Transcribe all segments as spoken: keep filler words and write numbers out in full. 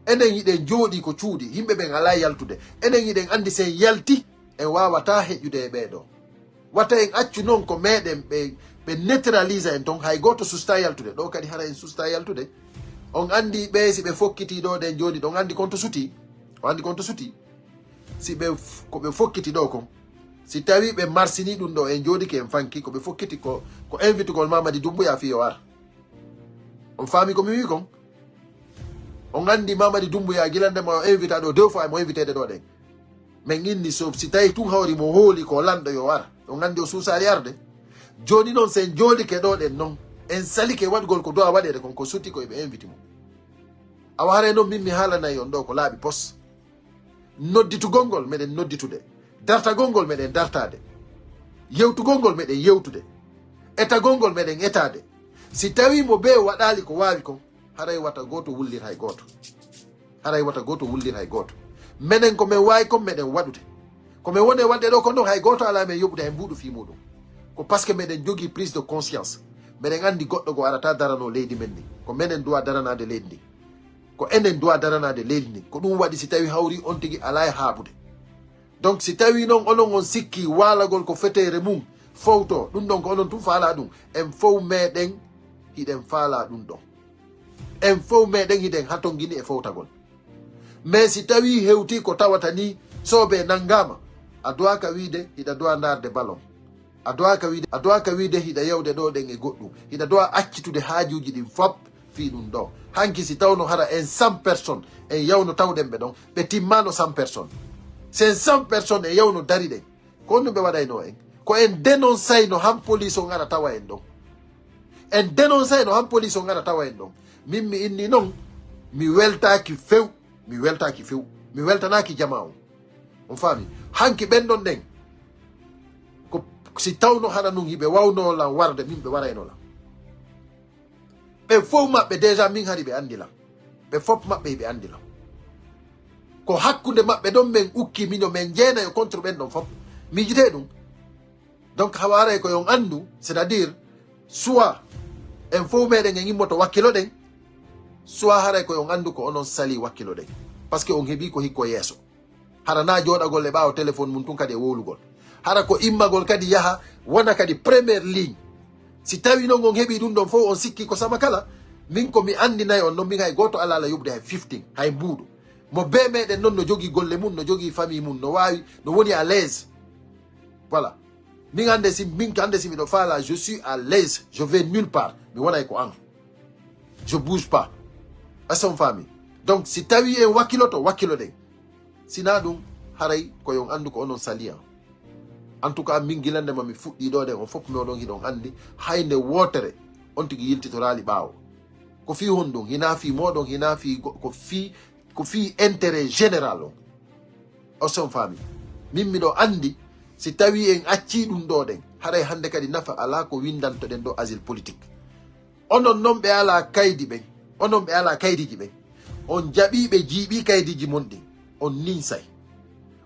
Enen hiɗen jooɗii ko cuuɗi, yimɓe ɓen alaa yaltude. Enen hiɗen anndi si en yalti, en waawataa heƴude e ɓee ɗoo. Wata en accu non ko meɗen ɓe, ɓe neutralisa en ton, hay gooto sustaa yaltude. Ɗoo kadi hara en sustaa yaltude. On anndi ɓee si ɓe fokkitii ɗoo ɗen jooni, ɗon anndi kon to sutii. On anndi kon to sutii. Si ɓe f-, ko ɓe fokkiti ɗoo kon, si tawii ɓe marsini ɗum ɗoo, en jooɗike en fanki, ko ɓe fokkiti ko, ko invitugol Mamadi Doumbouya fii yo ar. On faami ko mi wii kon? On anndi Mamadi Doumbouya gila nde mo invita ɗoo, deux fois mo inviteede ɗoo ɗen. Men inni so, si tawii tun hawri mo hooli ko lanɗo yo ar. On anndi o suusaali arde. Jooni non si en jooɗike ɗoo ɗen non, en salike waɗugol ko duwaa waɗeede kon, ko suti ko eɓe inviti mo. Awa haray non min mi haalanay on ɗoo ko laaɓi pos. Nodditugol ngol meɗen nodditude. Dartagol ngol meɗen dartaade. Yewtugol ngol meɗen yewtude. Etagol ngol meɗen etaade. Si tawii mo bee waɗaali ko waawi kon, haray wata gooto wullir hay gooto. Haray wata gooto wullir hay gooto. Menen ko men waawi kon meɗen waɗude. Ko men woni e waɗde ɗoo kon non hay gooto alaa men yoɓude hay mbuuɗu fii muuɗum. Ko parce que meɗen jogii prise de conscience. Meɗen anndi goɗɗo goo arataa daranoo leydi men ndin. Ko menen duwaa daranaade leydi ndin. Ko enen duwaa daranaade leydi ndin. Ko ɗum waɗi si tawii hawri on tigi alaa e haaɓude. Donc si tawii non onon on sikkii waalagol ko feteere mum fowtoo, ɗum ɗon ko onon tun faalaa ɗum. En fow meɗen hiɗen faalaa ɗum ɗon. En fow meɗen hiɗen hatongini e fowtagol. Mais si tawii hewtii ko tawata nii, soobee nanngaama, a duwaaka wiide hiɗa duwaa ndaarde ballon. A duwaaka wiide, a duwaaka wiide hiɗa yewde ɗoo ɗen e goɗɗum. Hiɗa duwaa accitude haajuuji ɗin fop fii ɗum ɗoo. Hanki si tawno hara en cent personnes en yawno tawɗen ɓe ɗon, ɓe timmaano cent personnes. Si en cent personnes en yawno dariɗen, ko honɗum ɓe waɗaynoo en? Ko en denonsayno han police on ara tawa en ɗon. En denonsayno han police on ara tawa en ɗon. Min mi inni non, mi weltaaki few, mi weltaaki few, mi weltanaaki jamaa on. On faami? Hanki ɓen ɗon ɗen, ko si tawno hara nun hiɓe wawnoo lan warde, min ɓe warayno lan. Ɓe fow maɓɓe déjà min hari ɓe anndi lan. Ɓe fop maɓɓe hiɓe anndi lan. Ko hakkunde maɓɓe ɗon men ukki mino men jeenayo contre ɓen ɗon fop. Miijitee ɗum. Donc hawa haray ko yon anndu, c'est-à-dire soit en fow meɗen en immoto wakkiloɗen, soit haray ko yon anndu ko onon salii wakkiloɗen. Parce que on heɓii ko hikko yeeso. Hara naa jooɗagol e ɓaawo téléphone mum tun kadi e wowlugol. Hara ko immagol kadi yaha wona kadi première ligne. Si tawii non on heɓii ɗum ɗon fow on sikkii ko sama kala, min ko mi anndinay on non min hay gooto alaa ala yoɓude hay fifteen, hay mbuuɗu. Mo bee meɗen non no jogii golle mum, no jogii famille mum, no waawi, no woni à l'aise. Voilà. Min hannde si, min hannde si miɗo faalaa, je suis à l'aise, je vais nulle part. Mi wonay ko an. Je bouge pas. Est-ce que on faami? Donc si tawii en wakkiloto, wakkiloɗen. Si naa ɗum, haray ko yon anndu ko onon salii an. En tout cas, min gila nde ma mi fuɗɗii ɗoo ɗen, on fop moɗon hiɗon anndi, hay nde wootere, on tigi yiltitoraali ɓaawo. Ko fii honɗum? Hinaa fii moɗon, hinaa fii go-, ko fii, ko fii intérêt général on. Est-ce que on faami? Min miɗo anndi, si tawii en accii ɗum ɗoo ɗen, haray hannde kadi nafa alaa ko winndantoɗen ɗoo asile politique. Onon non ɓe alaa kaydi ɓen, onon ɓe alaa kaydiiji ɓen, on jaɓii ɓe jiiɓii kaydiiji mon ɗin, on ninsay.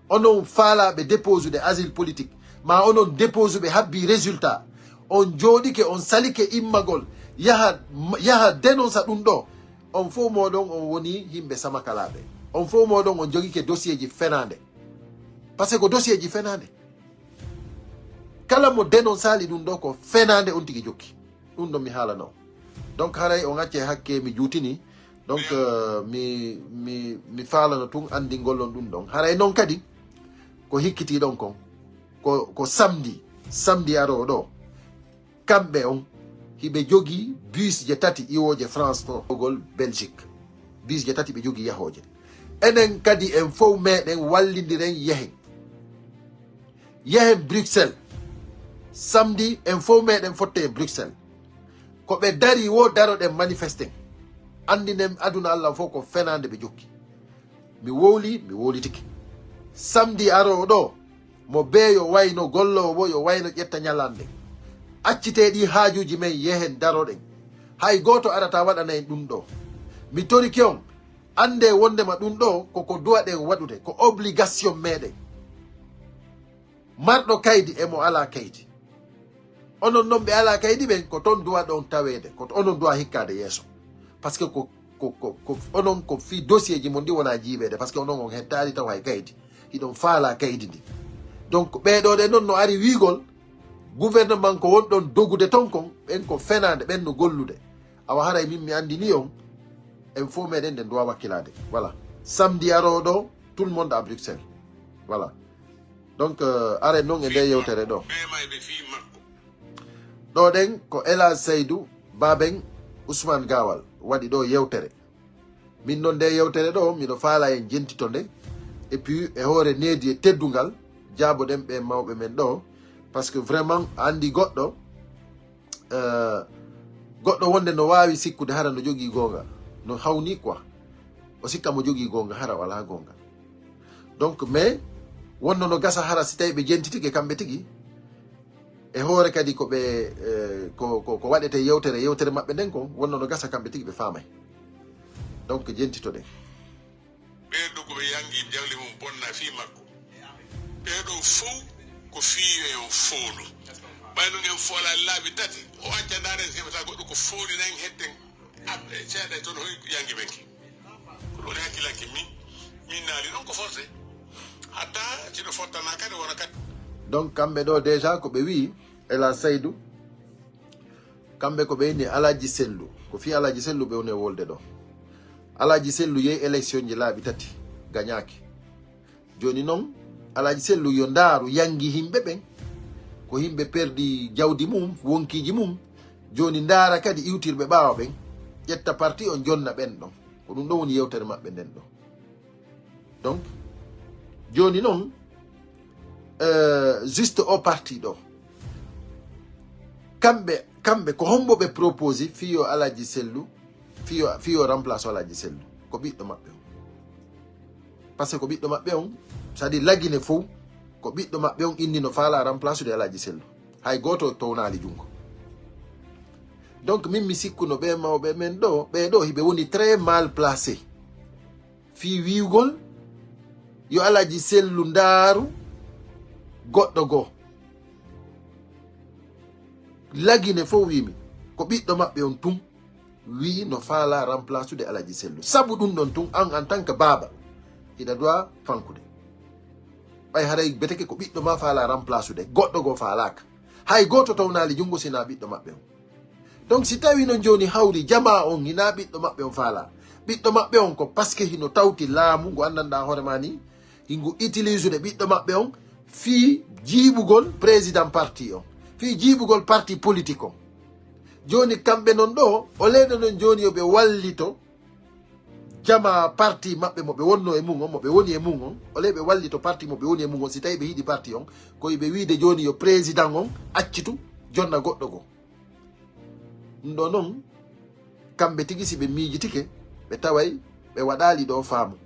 Onon faalaaɓe déposude asile politique, maa onon déposuɓe habbii résultat, on jooɗike, on salike immagol, yaha, yaha dénonsa ɗum ɗoo. On fow moɗon on woni yimɓe samakalaaɓe. On fow moɗon on jogike dossier ji fenaande. Parce que ko dossier ji fenaande. Kala mo dénonsaali ɗum ɗoo ko fenaande on tigi jokki. Ɗum ɗon mi haalano. Donc haray on acce hakke mi juutini. Donc, euh, mi, mi, mi faalano tun anndingol on ɗum ɗon. Haray non kadi ko hikkitii ɗon kon. Ko, ko samedi, samedi aroowo ɗoo. Kamɓe on, hiɓe jogii bus je tati iwooje France to, gol Belgique. Bus je tati ɓe jogii yahooje. Enen kadi en fow meɗen wallindiren yehen. Yehen Bruxelles. Samedi, en fow meɗen fotte e Bruxelles. Ko ɓe darii woo daroɗen manifesten. Anndinen aduna Allah fow ko fenaande ɓe jokki. Mi wowli, mi wowlitike. Samedi aroowo ɗoo, mo bee yo wayno golloowo, yo wayno ƴetta ñalande. Accitee ɗii haajuuji men yehen daroɗen. Hay gooto arataa waɗana en ɗum ɗoo. Mi torike on, anndee wonndema ɗum ɗoo ko ko duwaɗen waɗude, ko obligation meɗen. Marɗo kaydi e mo alaa kaydi. Onon non ɓe alaa kaydi ɓen, ko ton duwaɗon taweede, ko onon duwaa hikkaade yeeso. Parce que ko, ko, ko, ko onon ko fii dossier ji mon ɗi wona jiiɓeede, par ce que onon on hettaali taw hay kaydi, hiɗon faala kaydi ndi. Donc ɓeeɗo ɗe noon no ari wiigol gouvernement ko wonɗon dogude ton kon, ɓen ko fenaande, ɓen no gollude. Awa haray min mi anndini on, en fof meɗen nde nduwa wakkilaade. Voilà. Samedi arooɗo, tout le monde à Bruxelles. Voilà. Donc euh, are noon e nde yewtere ɗo. Ɓe ma e ɓe fii makko. Ɗo ɗen ko Elage Saydou Baben Ousmane Gawal waɗi ɗo yewtere. Min noon nde yewtere ɗo miɗo faala en jentito nde. Et puis e hoore needi e teddungal jaaboɗen ɓe mawɓe men ɗo. Par ce que vraiment a anndi goɗɗo euh, goɗɗo wonde no waawi sikkude hara no jogii goonga, no hawni quoi. O sikka mo jogii goonga hara walaa goonga. Donc mais wonno no gasa hara si tawi ɓe jentitike kamɓe tigi e hoore kadi ko ɓe euh, ko, ko, ko waɗete yewtere yewtere maɓɓe nden kon wonno no gasa kamɓe tigi ɓe faamay. Donc jentitoɗen. Ɓeeɗo ko ɓe yangi jawle mum bonna fii makko. Ɓeeɗo fow ko fii yo en foolu. Ɓay nun en foolaali laabi tati, o acca ndaaren si heɓata goɗɗo ko fooli nan hetten. Aɓɓe seeɗa e toon hoy yangi men ki. Ko ɗum woni hakkilanki min. Min naali ɗon ko forcé. Hatta si ɗo fottana kadi wona kadi. Donc kamɓe ɗo déjà ko ɓe wi'i Elage Saydou. Kamɓe ko ɓe inni Alaaji Sellu. Ko fii Alaaji Sellu ɓe woni e wolde ɗo. Alaaji Sellu yehi élection ji laabi tati, gañaaki. Jooni noon, Alaaji Sellu yo ndaaru yangi yimɓe ɓen. Ko yimɓe perdi jawdi mum, wonkiiji mum. Jooni ndaara kadi iwtirɓe ɓaawo ɓen. Ƴetta parti on jonna ɓen ɗon. Ko ɗum ɗo woni yewtere maɓɓe nden ɗo. Donc jooni noon euh, juste o parti ɗo kamɓe kamɓe ko hombo ɓe proposé fiyo Alaaji Sellu fiyo fiyo remplace Alaaji Sellu ko ɓiɗɗo maɓɓe on. Par ce que ko ɓiɗɗo maɓɓe on, c'est à dire Lagine fow ko ɓiɗɗo maɓɓe on inni no faala remplace de Alaaji Sellu. Hay gooto townaali junngo. Donc min mi sikkuno ɓe mawɓe men ɗo ɓe ɗo hiɓe woni très mal placé. Fii wi'ugol yo Alaaji Sellu ndaaru goɗɗo goo. Lagine fof wiimi ko ɓiɗɗo maɓɓe on tun wi'i no faala remplace ude Alaaji Sellu. Sabu ɗum ɗon tun an en tant que baaba hiɗa duwa fankude. Ɓay haray beteke ko ɓiɗɗo ma faala remplace ude goɗɗo goo faalaaka. Hay gooto townaali junngo sinaa ɓiɗɗo maɓɓe on. Donc si tawi non jooni hawri jamaa on hinaa ɓiɗɗo maɓɓe on faala ɓiɗɗo maɓɓe on ko parce que hino tawti laamu ngu anndanɗaa hoore ma ni hingu utilisude ɓiɗɗo maɓɓe on fii jiiɓugol président parti on fii jiiɓugol parti politique on. Jooni kamɓe non ɗo o leyɗo non jooni yo ɓe wallito jama parti maɓɓe mo ɓe wonno e mum on mo ɓe woni e mum on o ley ɓe wallito parti mo ɓe woni e mum on si tawi ɓe yiɗi parti on ko ɓe wiide jooni yo président on accitu jonna goɗɗo goo. Ɗum ɗo noon kamɓe tigi si ɓe miijitike ɓe taway ɓe waɗaali ɗo faamu.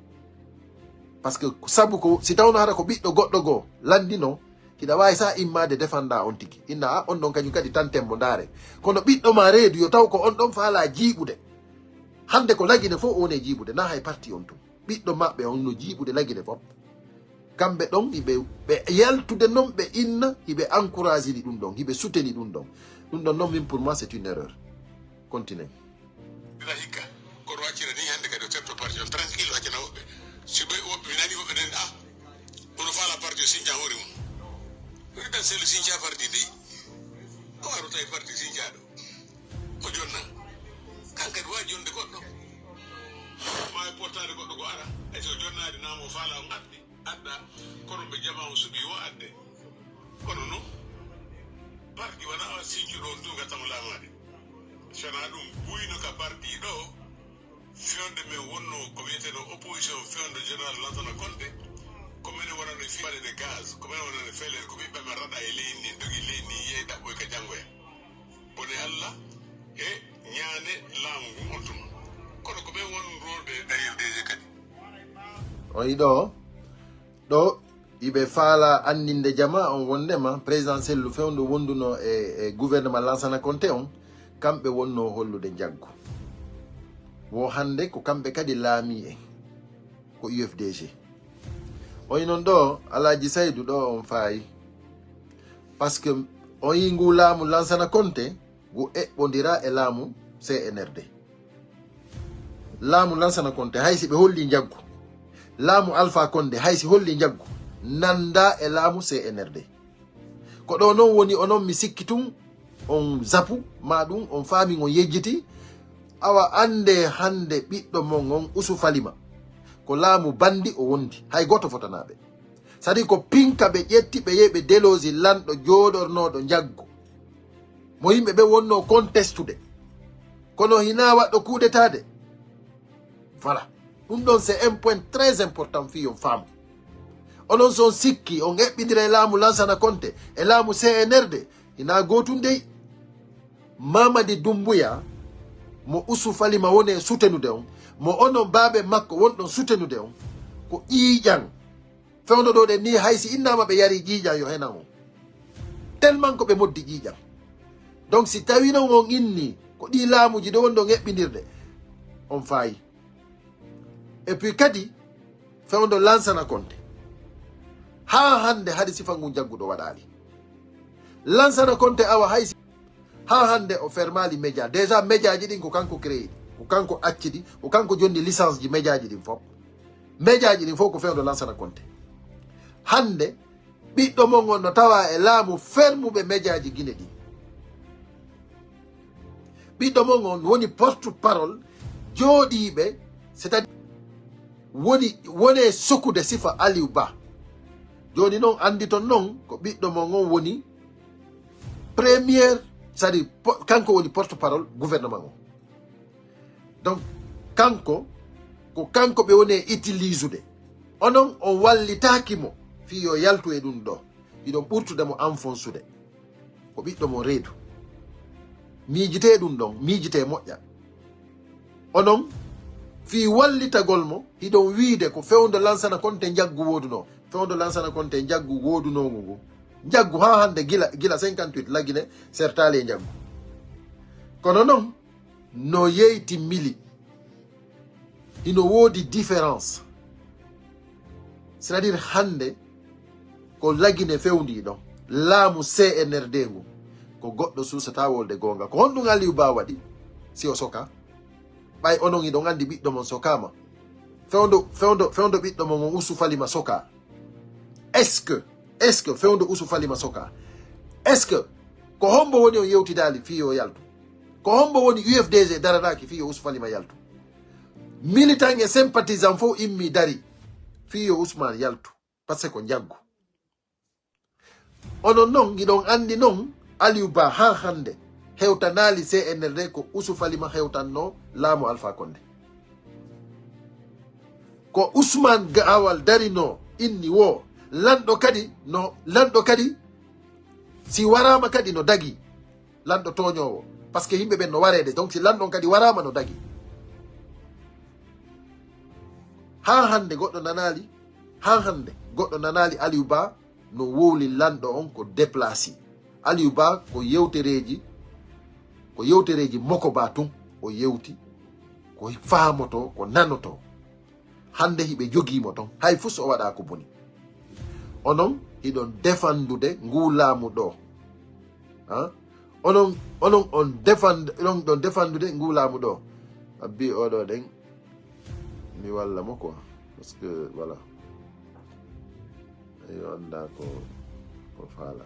Par ce que sabu ko si tawno hara ko ɓiɗɗo goɗɗo goo lanndino hiɗa waawi sa immaade defanda on tigi inna a on ɗon kañum kadi tanten mo ndaare. Kono ɓiɗɗo ma reedu yo taw ko on ɗon faala jiiɓude. Hannde ko Lagine fof o woni e jiiɓude na hay parti on tun ɓiɗɗo maɓɓe on no jiiɓude Lagine fof. Kamɓe ɗon hiɓe ɓe yaltude noon ɓe inna hiɓe encouragini ɗum ɗon hiɓe suteni ɗum ɗon. Ɗum ɗon noon min pour moi c'est une erreur. Continue. Ila hikka kono accira ni hannde kadi o terto parti on tranquille accana woɓɓe si ɓe woɓɓe mi nani woɓɓe nen ah ono faala parti o sinca hoore mum. Président Sellu sinca parti dey o waro tawi parti sincaɗo o jonna kan kadi wawi jonde goɗɗo ma e portade goɗɗo ko ara ay so jonnade nama o faala o ngaddi adda kono ɓe jama o suɓi o adde kono noon parti wona sincuɗo on tun gattamo laamaade sona ɗum buyno ka parti ɗo fewde men wonno ko wiyeteno opposition fewde général lansana konte ko minen wonano fiɓaɗene gaz ko minen wonano feler ko ɓiɓɓe men raɗa e leydi ndi dogi leydi ndi yehi ɗaɓɓoy ka janngoya bone allah e ñaane laamu ngu on tuma kono ko ɓen won rode dayirdeje kadi. O yiɗo ɗo iɓe faala anndinde jama on wondema président Sellu fewndo wonduno e e gouvernement Lansana Konte on kamɓe wonno hollude njaggu wo hannde ko kamɓe kadi laami en ko U F D G. Oyi noon ɗo Alaaji Saydu ɗo on faayi par ce que on yi ngu laamu Lansana Konte ngu eɓɓondira e laamu C N R D. Laamu Lansana Konte, hay si ɓe holli njaggu, laamu Alpha Konde, hay si holli njaggu, nanda e laamu C N R D. Ko ɗo non woni onon, mi sikki tun on zapu ma ɗum, on faami, on yejjiti. Awa annde hannde ɓiɗɗo mon on Usu Falima, ko laamu bandi o wondi, hay gooto fotanaɓe. Sadi ko pinka ɓe ƴetti, ɓe yehi ɓe delosi lanɗo jooɗornooɗo njaggu, mo yimɓe ɓe wonno kontestude, kono hina waɗɗo kuudetaade. Voilà. Ɗum ɗon, c'est un point très important fii on faamu. Onon, so on sikki on eɓɓindira e laamu Lansana Konte e laamu C N R D, hina gootun dey. Mamadi Dumbuya, mo Usu Falima woni e sutenude on, mo onon baaɓe makko wonɗon sutenude on, ko ƴiiƴan. Fewndo ɗo ɗen ni, hay si innama ɓe yari ƴiiƴan, yo henan on. Tellement ko ɓe moddi ƴiiƴan. Donc, si tawi non on inni ko ɗi laamuji ɗo wonɗon eɓɓindirde, on faayi. Et puis kadi, fewndo Lansana Konte, haa hannde hari sifa ngun jagguɗo waɗaali. Lansana Konte, awa hay si, haa hannde o fermaali média. Déjà, médiaji ɗin ko kanko créé ɗi, ko kanko accidi, ko kanko jonni licence ji médiaji ɗin fof. Médiaji ɗin fof ko fewndo Lansana Konte. Hannde, ɓiɗɗo mon on no tawa e laamu fermuɓe médiaji Guinée ɗin. Ɓiɗɗo mon on woni porte-parole jooɗiiɓe, c'est-à-dire woni, wone sokude sifa Aliou Ba. Jooni non, anndi ton non ko ɓiɗɗo mon on woni première, c'est-à-dire po-, kanko woni porte-parole gouvernement on. Donc, kanko, ko kanko ɓe woni e utiliser ude. Onon, on wallitaaki mo fii yo yaltu e ɗum ɗo. Hiɗon ɓurtude mo enfonsude. Ko ɓiɗɗo mo reedu. Miijitee ɗum ɗon, miijitee moƴƴa. Onon, fii wallitagol mo, hiɗon wiide ko fewndo Lansana Konte njaggu woodunoo. Fewndo Lansana Konte njaggu woodunoo ngu ngu. Njaggu haa hannde gila, gila cinquante-huit Lagine sertaali e njaggu. Kono non, no yeyti mili, hino woodi différence. C'est-à-dire hannde ko Lagine fewndi ɗon, laamu C N R D ngu, ko goɗɗo suusataa wolde goonga. Ko honɗum Aliou Ba waɗi si o soka? Ɓay onon hiɗon anndi ɓiɗɗo mon sokaama. Fewndo, fewndo, fewndo ɓiɗɗo mon on Usu Falima soka. Est-ce que, est-ce que fewndo Usu Falima soka? Est-ce que ko hombo woni on yewtidaali fii yo yaltu? Ko hombo woni U F D G daranaaki fii yo Usu Falima yaltu? Militant e sympathisant fof immi dari fii yo Ousmane yaltu, parce que ko njaggu. Onon non, hiɗon anndi non, Aliou Ba haa hannde hewtanaali C N R D ko Usu Falima hewtanno laamu Alpha Condé. Ko Ousmane Gawal darino inni wo, lanɗo kadi no, lanɗo kadi si waraama kadi no dagi. Lanɗo tooñoowo. Parce que yimɓe ɓen no wareede. Donc, si lanɗo on kadi waraama no dagi. Haa hannde goɗɗo nanaali, haa hannde goɗɗo nanaali Aliou Ba no wowli lanɗo on ko déplacé. Aliou Ba ko yewtereeji, ko yewtereeji Moko Ba tun o yewti, ko faamotoo, ko nanotoo. Hannde hiɓe jogii mo ton. Hay fus o waɗaa ko boni. Onon hiɗon defandude nguu laamu ɗoo. Ha? Onon, onon on defand-, onon ɗon defandude nguu laamu ɗoo. Abbi oɗo ɗen, mi walla mo quoi. Parce que, voilà. Yo annda ko, ko faala.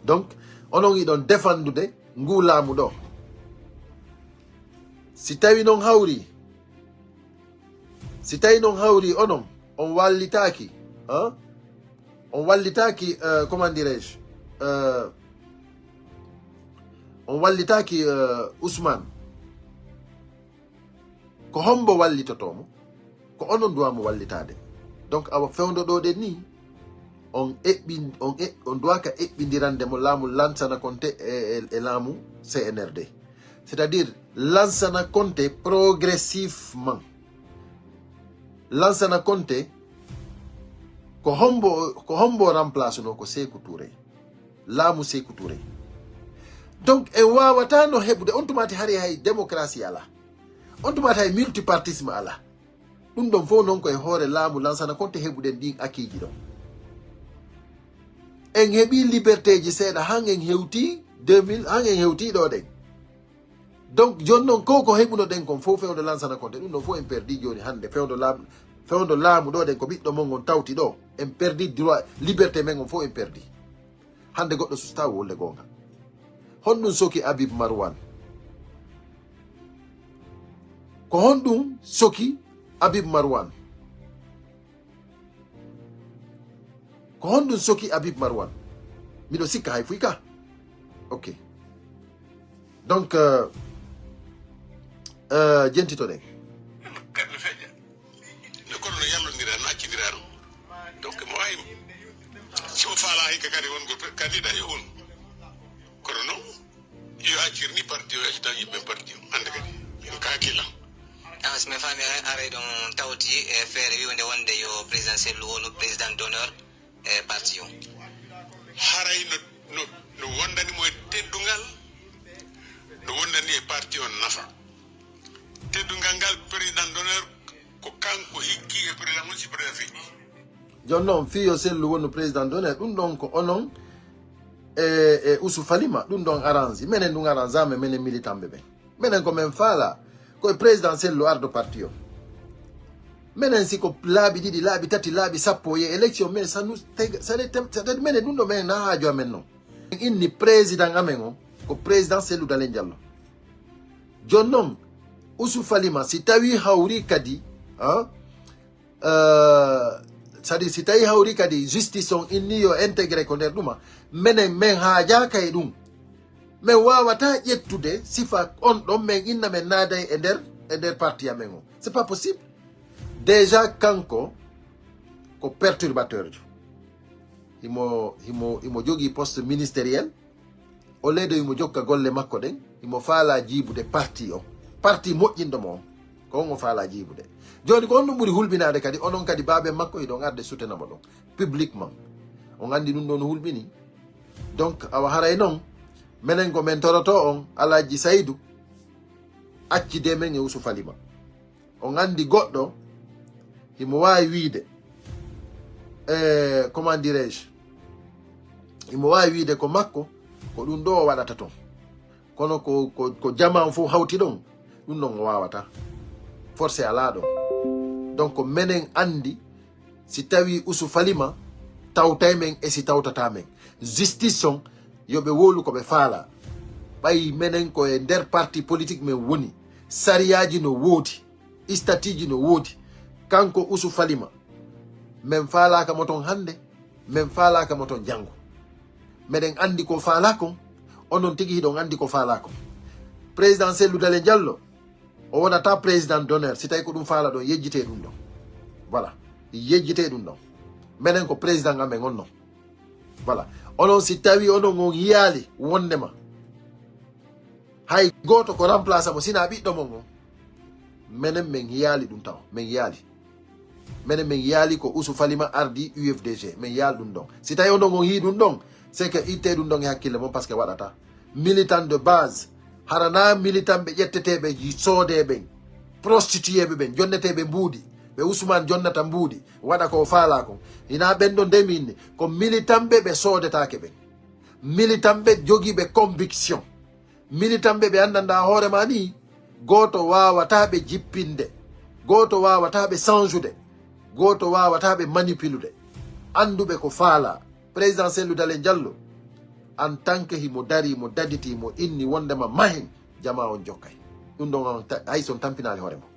Donc, onon hiɗon defandude nguu laamu ɗoo. Si tawi non hawri, si tawi non hawri onon, on wallitaaki, ha? On wallitaaki, euh, comment dirais-je, euh, on wallitaaki, euh, Ousmane. Ko hombo wallitotoo mo? Ko onon duwaa mo wallitaade. Donc, awa fewndo ɗoo ɗen nii, on eɓɓin-, on e-, on duwaaka eɓɓindirande mo laamu Lansana Konte e, e, e laamu C N R D. C'est-à-dire, Lansana Konte progressivement. Lansana Konte ko hombo, ko hombo remplace no ko Sékou Touré. Laamu Sékou Touré. Donc, en waawataa no heɓude, on tumaati hari hay démocratie alaa. On tumaati hay multipartisme alaa. Ɗum ɗon fof non ko e hoore laamu Lansana Konte heɓuɗen ɗin akiiji ɗon. En heɓii libertéji seeɗa, han en hewtii deux mille, han en hewtii ɗo ɗen. Donc, jooni noon, ko ko heɓunoɗen kon fof fewndo lansana konte, ɗum ɗon fof en perdi jooni hannde. Fewndo laamu, fewndo laamu ɗo ɗen ko ɓiɗɗo mon on tawti ɗo. En perdi droit, liberté men on fof en perdi. Hannde goɗɗo susta wolde goonga. Honɗum soki Habib Marwan? Ko honɗum soki Habib Marwan? Ko honɗum soki Habib Marwan? Miɗo sikka hay fuy ka. Ok. Donc, euh, euh, jentitoɗen. Kadi no feƴƴa. No kono no yallondira, no accindira ɗum. Donc, mo waawi, si o faalaa hikka kadi won ko candidat yo won. Kono noon, yo accir ni parti o, yaccitan yimɓe parti o. Hannde kadi, min ka hakkillam. Awa, si mi faami, a-, aray ɗum tawti e feere wi'unde wonde yo président Sellu wonu président d'honneur e parti o. Haray no, no, no wondani mo e teddungal, no wondani e parti on nafa. Teddungal ngal président d'honneur ko kanko hikki e président on si président feƴƴi. Jooni noon, fii yo Sellu wonu président d'honneur, ɗum ɗon ko onon e, e Usu Falima, ɗum ɗon arrange. Menen ɗum arrange amen, menen militant ɓe ɓen. Menen ko men faala, ko e président Sellu ardo parti o. Menen si ko laabi ɗiɗi, laabi tati, laabi sappo, ye élection, mais ça nous, ça, ça, ça, menen ɗum ɗo menen na haajo amen non. Inni président amen o, ko président Sellu Dalen Diallo. Jooni noon, Usu Falima, si tawi hawri kadi, hein, euh, c'est-à-dire, si tawi hawri kadi justice on inni yo intégré ko nder ɗuma, menen, men haajaaka e ɗum. Men waawata ƴettude sifa on ɗon, men inna men naaday e nder, e nder parti amen o. C'est pas possible. Déjà, kanko ko perturbateur jo. Himo, himo, himo jogii poste ministériel. O leydo himo jokka golle makko ɗen. Himo faalaa jiibude parti o. Parti moƴƴinɗo mo on. Ko on o faalaa jiibude. Jooni ko on ɗum ɓuri hulɓinaade kadi. Onon kadi baaben makko hiɗon arde sutena mo ɗon. Publiquement. On anndi ɗum ɗo no hulɓini. Donc, awa haray noon, menen ko men toroto on, Alhaji Saydu, accide men e Usu Falima. On anndi goɗɗo, himo waawi wiide, eh, comment dirais-je, himo waawi wiide ko makko, ko ɗum ɗo o waɗata toon. Kono ko, ko, ko jamaa on fof hawti ɗon, ɗum ɗon o waawata. Forcé alaa ɗon. Donc, menen anndi, si tawi Usu Falima, tawtay men e si tawtata men. Justice on, yo ɓe wowlu ko ɓe faalaa. Ɓay menen ko e nder parti politique men woni. Sariyaaji no woodi. Statut ji no woodi. Kanko Usu Falima, men faalaaka mo toon hannde, men faalaaka mo toon janngo. Meɗen anndi ko faalaa kon, onon tigi hiɗon anndi ko faalaa kon. Président Cellou Dalein Diallo, o wonata président d'honneur, si tawi ko ɗum faalaa ɗon, yejjitee ɗum ɗon. Voilà. Yejjitee ɗum ɗon. Menen ko président amen on non. Voilà. Onon si tawi onon on yiyaali wondema hay gooto ko remplace mo, sina ɓiɗɗo mon on. Menen men yiyaali ɗum taw. Men yiyaali. Menen men yiyaali ko Usu Falima ardi U F D G. Men yiyaali ɗum ɗon. Si tawi onon on yii ɗum ɗon, c'est que ittee ɗum ɗon e hakkille mon, parce que waɗata. Militant de base. Hara na militant ɓe ƴetteteeɓe yi-, soodee ɓen. Prostitué ɓe ɓen. Jonneteeɓe mbuuɗi. Ɓe Ousmane jonnata mbuuɗi. Waɗa ko o faalaa kon. Hina ɓen ɗon nde mi inni. Ko militant ɓe ɓe soodetaake ɓen. Militant ɓe jogiiɓe conviction. Militant ɓe ɓe anndanɗaa hoore ma ni. Gooto waawataa ɓe jippinde. Gooto waawataa ɓe change-ude. Gooto waawataa ɓe manipuler-ude. Annduɓe ko faalaa. Président Cellou Dalein Diallo, en tant que himo darii, mo daditi, mo inni wondema mahen, jamaa on jokkay. Ɗum ɗon on ta-, hay son tampinaali hoore mum.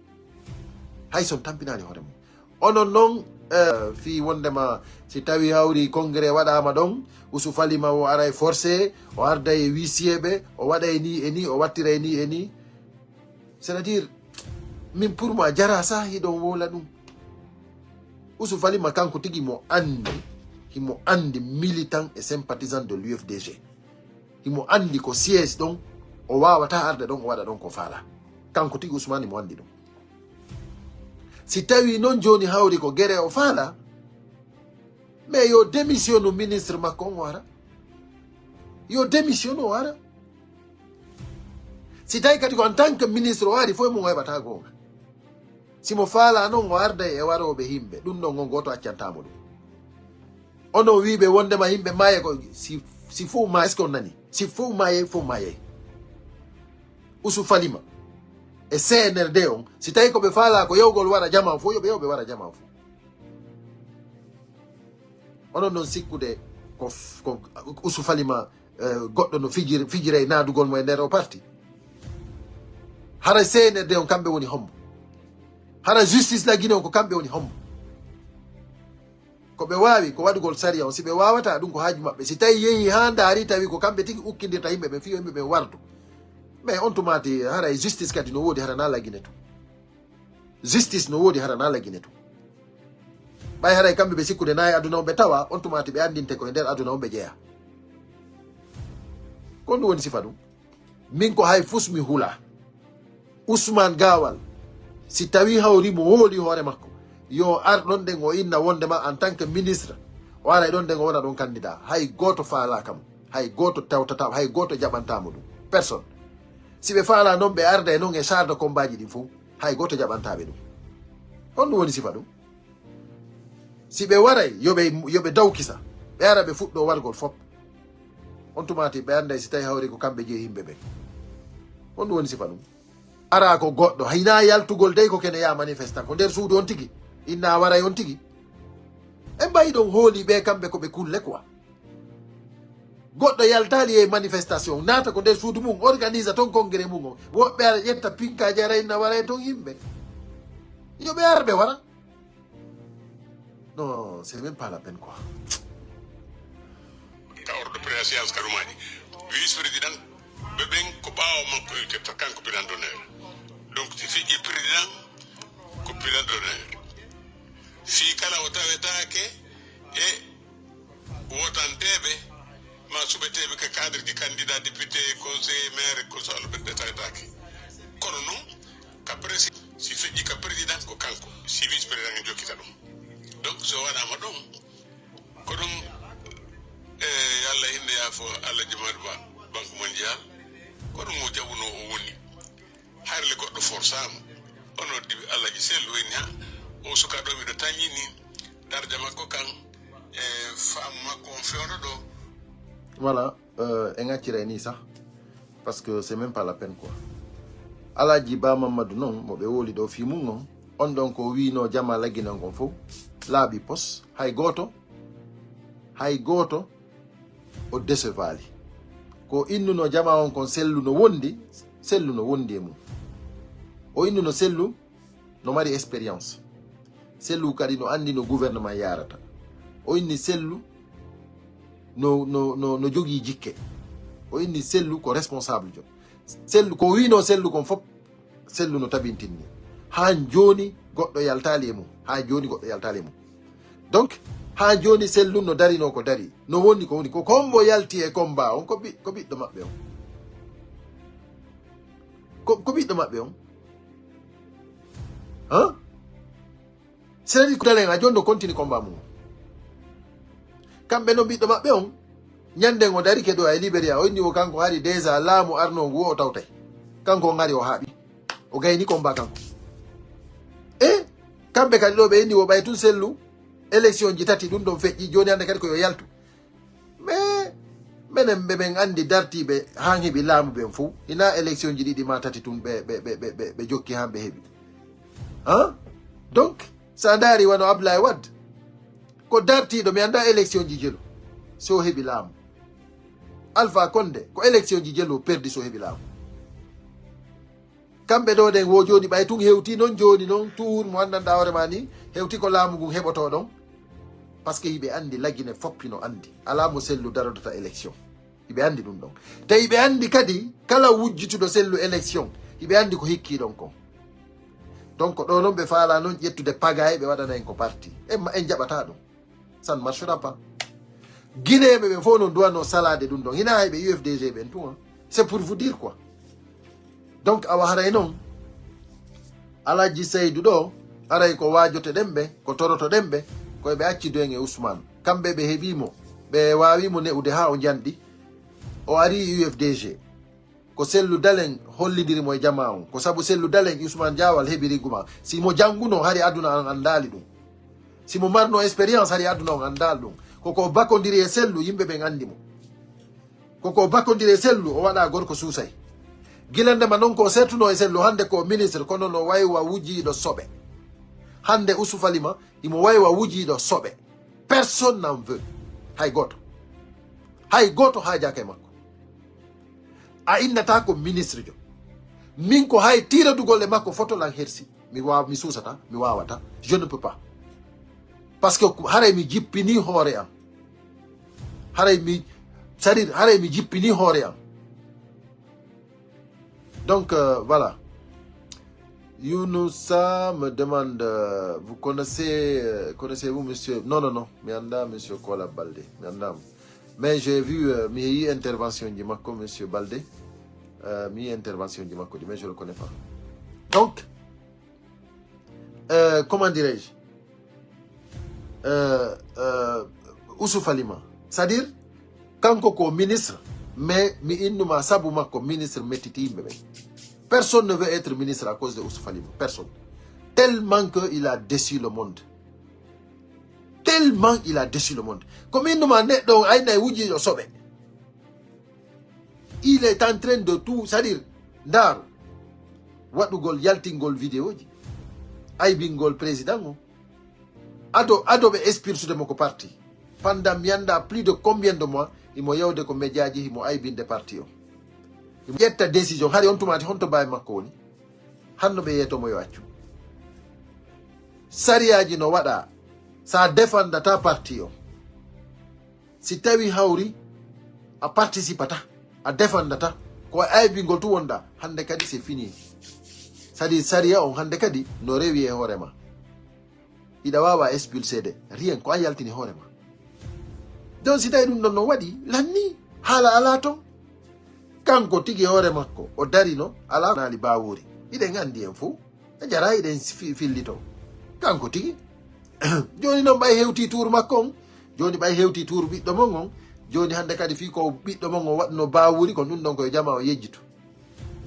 Hay son tampinaali hoore mum. Onon non, eh, fii wondema si tawi hawri congrès waɗaama ɗon, Usu Falima o aray forcé, o arday e huissier ɓe, o waɗay ni e ni, o wattiray ni e ni. C'est-à-dire, min pour moi, jara sa hiɗon wowla ɗum. Usu Falima kanko tigi mo anndi, himo anndi militant et sympathisant de l'U F D G. Himo anndi ko siège ɗon, o waawata arde ɗon, o waɗa ɗon ko faalaa. Kanko tigi Ousmane mo anndi ɗum. Si tawi non jooni hawri ko gere o faalaa, mais yo démissionne ministre makko on o ara. Yo démissionne o ara. Si tawi kadi ko en tant que ministre o ari, fof e mum o heɓata goonga. Si mo faalaa noon, o arday e warooɓe yimɓe. Ɗum ɗon on gooto accantaa mo ɗum. Onon wiiɓe wondema yimɓe maaye ko si, si fof ma, est-ce que on nani? Si fof maaye, fof maaye. Usu Falima e C N R D on, si tawi ko ɓe faalaa ko yewgol wara jamaa fof, yo ɓe, yo ɓe wara jamaa fof. Onon noon sikkude ko f-, ko Usu Falima, eh, goɗɗo no fijir-, fijira e naadugol mo e nder o parti. Hara C N R D on kamɓe woni hombo? Hara justice la Guinée on ko kamɓe woni hombo? Ko ɓe waawi ko waɗugol sariya on, si ɓe waawataa ɗum ko haaju maɓɓe. Si tawi yehi haa ndaari tawi ko kamɓe tigi ukkindirta yimɓe ɓen, fii yo yimɓe ɓen wardu. Mais on tumaati hara e justice kadi no woodi hara naa la Guinée tun. Justice no woodi hara naa la Guinée tun. Ɓay haray kamɓe ɓe sikkude naa e aduna on ɓe tawa, on tumaati ɓe anndinte ko e nder aduna on ɓe jeyaa. Ko ɗum woni sifa ɗum. Min ko hay fus mi hula. Ousmane Gawal, si tawi hawri mo hooli hoore makko, yo ar ɗon ɗen o inna wonde ma en tant que ministre, o ara e ɗon ɗen o wona ɗon candidat. Hay gooto faalaaka mo, hay gooto tawtata, hay gooto jaɓantaa mo ɗum. Personne. Si ɓe faalaa noon, ɓe arda e noon e charge de combat ji ɗin fof, hay gooto jaɓantaa ɓe ɗum. Honɗum woni sifa ɗum? Si ɓe waray, yo ɓe, yo ɓe dawkisa, ɓe ara ɓe fuɗɗo wargol fop. On tumaati ɓe annday si tawi hawri ko kamɓe jeyi yimɓe ɓen. Honɗum woni sifa ɗum? Ara ko goɗɗo, hinaa yaltugol dey ko kene yaa manifestant, ko nder suudu on tigi, inna waray on tigi. En mbayi ɗon hooli ɓe kamɓe ko ɓe kulle quoi. Goɗɗo yaltaali e manifestation, naata ko nder suudu mum, organise ton congrès mum on. Woɓɓe ara ƴetta pinkaaji ara inna waray ton yimɓe. Yo ɓe ar ɓe wara. Non, c'est même pas la peine quoi. Ka ordre de préséance ka ɗumaji. Vice président, ɓe ɓen ko ɓaawo makko iwtirta, kanko bilan d'honneur. Donc, si feƴƴi président, ko bilan d'honneur. Fii kala o tawetaake e wotanteeɓe ma suɓeteeɓe ka cadre ji candidat député, conseiller, maire, ko so Allah ɓen ɓe tawetaake. Kono non, ka prési-, si feƴƴi ka président ko kanko, si vice président en jokkita ɗum. Donc, so waɗaama ɗum, ko ɗum, e, Allah hinde yaafo Allah Jumaɗo Ba, Banque Mondiale, ko ɗum o jaɓuno o woni. Harle goɗɗo forsaama. Onon ɗiɓe Alhaji Sellu woni ha o suka ɗo miɗo taññini darja makko kan e faamu makko on fewndo ɗo. Voilà, euh, en acciray ni sah. Parce que c'est même pas la peine quoi. Alhaji Ba Mamadou noon, mo ɓe woli ɗo fii mum on, on ɗon ko wiino jama lagginan kon fof, laaɓi pos, hay gooto, hay gooto o décevaali. Ko innuno jama on kon Sellu no wondi, Sellu no wondi e mum. O innuno Sellu no mari expérience. Sellu kadi no anndi no gouvernement yaarata. O inni Sellu no, no, no, no jogii jikke. O inni Sellu ko responsable jo. Sellu, ko wiino Sellu kon fof, Sellu no tabintinni. Haa jooni goɗɗo yaltaali e mum. Haa jooni goɗɗo yaltaali e mum. Donc, haa jooni Sellu no darinoo ko dari. No woni ko woni ko, ko hombo yalti e combat on? Ko bi-, ko ɓiɗɗo maɓɓe on. Ko, ko ɓiɗɗo maɓɓe on. Han? C'est-à-dire ko dalen a jooni no continue combat mum. Kamɓe no ɓiɗɗo maɓɓe on, ñanden o darike ɗo e Liberia, o inni o kanko hari déjà laamu arno ngu o tawtay. Kanko o ngari o haaɓi. O gayni combat kanko. E kamɓe kadi ɗo ɓe inni o ɓay tun Sellu, élection ji tati ɗum ɗon feƴƴi, jooni hannde kadi ko yo yaltu. Mais menen ɓe ɓen anndi dartiiɓe haa heɓi laamu ɓen fof, hinaa élection ji ɗiɗi maa tati tun ɓe, ɓe, ɓe, ɓe, ɓe, ɓe jokki haa ɓe heɓi. Han? Donc, so a ndaari wano Ablaye Wade, ko dartiiɗo, mi anndaa élection ji jelu, so o heɓi laamu. Alpha Condé, ko élection ji jelu o perdi so o heɓi laamu. Kamɓe ɗo ɗen wo jooni ɓay tun hewti non jooni non tour mo anndanɗaa hoore ma ni, hewti ko laamu ngun heɓotoo ɗon. Parce que hiɓe anndi Lagine foppi no anndi. Alaa mo Sellu darodata élection. Hiɓe anndi ɗum ɗon. Te hiɓe anndi kadi kala wujjituɗo Sellu élection, hiɓe anndi ko hikkii ɗon kon. Donc ɗo non ɓe faalaa non ƴettude pagaye ɓe waɗana en ko parti. En, en jaɓataa ɗum. Ça ne marchera pas. Guinéen ɓe ɓen fof no duwano salade ɗum ɗon. Hina hay ɓe U F D G ɓen tun, hein. C'est pour vous dire quoi. Donc awa haray non. Alhaji Seydou ɗo, haray ko waajotoɗen ɓe, ko torotoɗen ɓe, ko ɓe accidu en e Ousmane. Kamɓe ɓe heɓi mo, ɓe waawi mo ne'ude haa o njanɗi. O ari U F D G. Ko Sellu Dalen hollidiri mo e jamaa on. Ko sabu Sellu Dalen Ousmane Diawal heɓi riguma. Si mo jannguno, hari aduna on anndaali ɗum. Si mo marno expérience, hari aduna on anndaali ɗum. Ko ko bakondiri e Sellu, yimɓe ɓen anndi mo. Ko ko bakondiri e Sellu, o waɗa gorko suusay. Gila ndema noon ko o sertuno e Sellu, hannde ko ministre, kono no wayi wa wujiiɗo soɓe. Hannde Ousou Falima, imo wayi wa wujiiɗo soɓe. Personne n'en veut. Hay gooto. Hay gooto haajaaka e makko. A innata ko ministre jo. Min ko hay tiiradugol e makko foto lan hersi. Mi wa-, mi suusata, mi waawata. Je ne peux pas. Parce que haray mi jippini hoore am. Haray mi, c'est-à-dire, haray mi jippini hoore am. Donc, euh, voilà. Younoussa me demande, euh, vous connaissez, euh, connaissez-vous monsieur? Non, non, non. Mi annda monsieur Kola Balde. Mi annda mo. Mais j'ai vu, euh, mi yi intervention ji makko, monsieur Balde. Euh, mi yi intervention ji makko ji, mais je le connais pas. Donc, euh, comment dirais-je? Euh, euh, Ousou Falima. C'est-à-dire, kanko ko ministre, mais mi innuma sabu makko ministre mettiti yimɓe ɓen. Personne ne veut être ministre à cause de Ousou Falima. Personne. Tellement que il a déçu le monde. Tellement il a déçu le monde. Ko mi innuma neɗɗo on ayna e wujiiɗo soɓe. Il est en train de tout, c'est-à-dire, ndaaru, waɗugol, yaltingol vidéo ji, aybingol président o. Ado, ado ɓe expulsude mo ko parti. Pendant mi annda plus de combien de mois, imo yewde ko média ji, imo aybinde parti o. Imo ƴetta décision, hari on tumaati honto baawi makko woni? Hanno ɓe yeeto mo yo accu. Sariyaaji no waɗa, sa défendata parti o. Si tawi hawri, a participata, a défendata, ko e aybingol tu wonɗa, hannde kadi c'est fini. C'est-à-dire sariya on hannde kadi no rewi e hoore ma. Hiɗa waawa expulsede, rien, ko an yaltini hoore ma. Donc si tawi ɗum ɗon no waɗi, lanni, haala alaa ton. Kanko tigi hoore makko, o darino, alaa naali baawuri. Hiɗen anndi en fof. E jara hiɗen fi-, fillito. Kanko tigi. Jooni noon ɓay hewti tuuru makko on. Jooni ɓay hewti tuuru ɓiɗɗo mon on. Jooni hannde kadi fii ko ɓiɗɗo mon on waɗno baawuri, ko ɗum ɗon ko yo jama o yejjitu.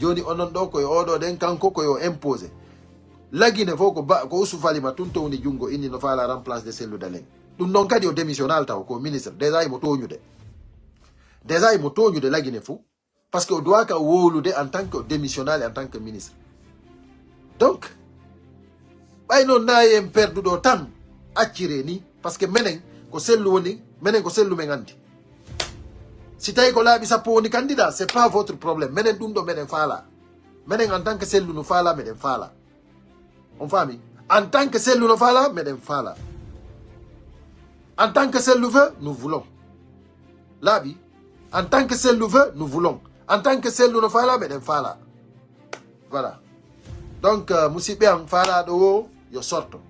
Jooni onon ɗo ko e oɗo ɗen kanko ko yo imposé. Lagine fof ko ba-, ko Ousou Falima tun towni junngo inni no faala remplace de Sellu Dalen. Ɗum ɗon kadi o démissionnal taw ko ministre. Déjà imo tooñude. Déjà imo tooñude Lagine fof. Parce que o duwaaka wowlude en tant que o démissionnal en tant que ministre. Donc, ɓay noon naayi en perduɗo tan, accire ni. Parce que menen ko Sellu woni, menen ko Sellu men anndi. Si tawi ko laaɓi sappo woni candidat, c'est pas votre problème. Menen ɗum ɗo meɗen faala. Menen en tant que Sellu no faala, meɗen faala. On faami? En tant que Sellu no faala, meɗen faala. En tant que Sellu veut, nous voulons. Laaɓi? En tant que Sellu veut, nous voulons. En tant que Sellu no faala, meɗen faala. Voilà. Donc, euh, musidɓe am, faalaaɗo wo yo sorto.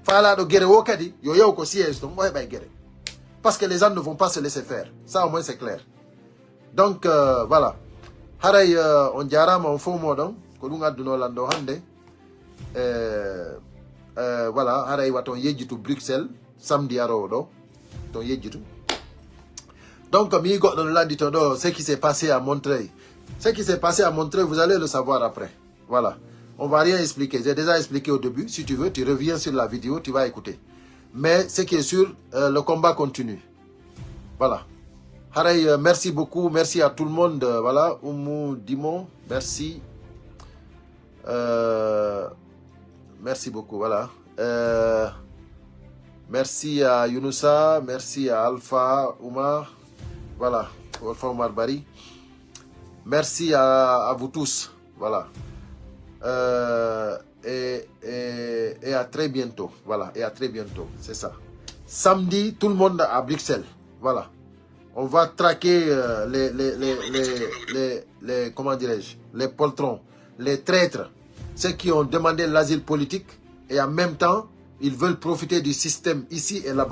Faalaaɗo gere wo kadi, yo yaw ko siège ton, o heɓay gere. Parce que les gens ne vont pas se laisser faire. Ça, au moins, c'est clair. Donc, euh, voilà. Haray, euh, on jaaraama, on fof mooɗon. Ko ɗum addunoo lan ɗo hannde. Euh, euh, voilà, haray waton yejjitu Bruxelles, samedi aroowo ɗo. Ton yejjitu. Donc, mi goɗɗo no lanndito ɗo, ce qui s'est passé à Montreuil. Ce qui s'est passé à Montreuil, vous allez le savoir après. Voilà. On va rien expliquer. J'ai déjà expliqué au début. Si tu veux, tu reviens sur la vidéo, tu vas écouter. Mais ce qui est sûr, euh, le combat continue. Voilà. Haray, euh, merci beaucoup. Merci à tout le monde. Euh, voilà. Oumou Dimon, merci. Euh, merci beaucoup. Voilà. Euh, merci à Younoussa. Merci à Alpha Oumar. Voilà. Alpha Oumar Bari. Merci à, à vous tous. Voilà. Euh, et, et, et à très bientôt. Voilà, et à très bientôt. C'est ça. Samedi, tout le monde à Bruxelles. Voilà. On va traquer, euh, les, les, les, les, les, les, comment dirais-je, les poltrons, les traîtres, ceux qui ont demandé l'asile politique et en même temps, ils veulent profiter du système ici et là-bas.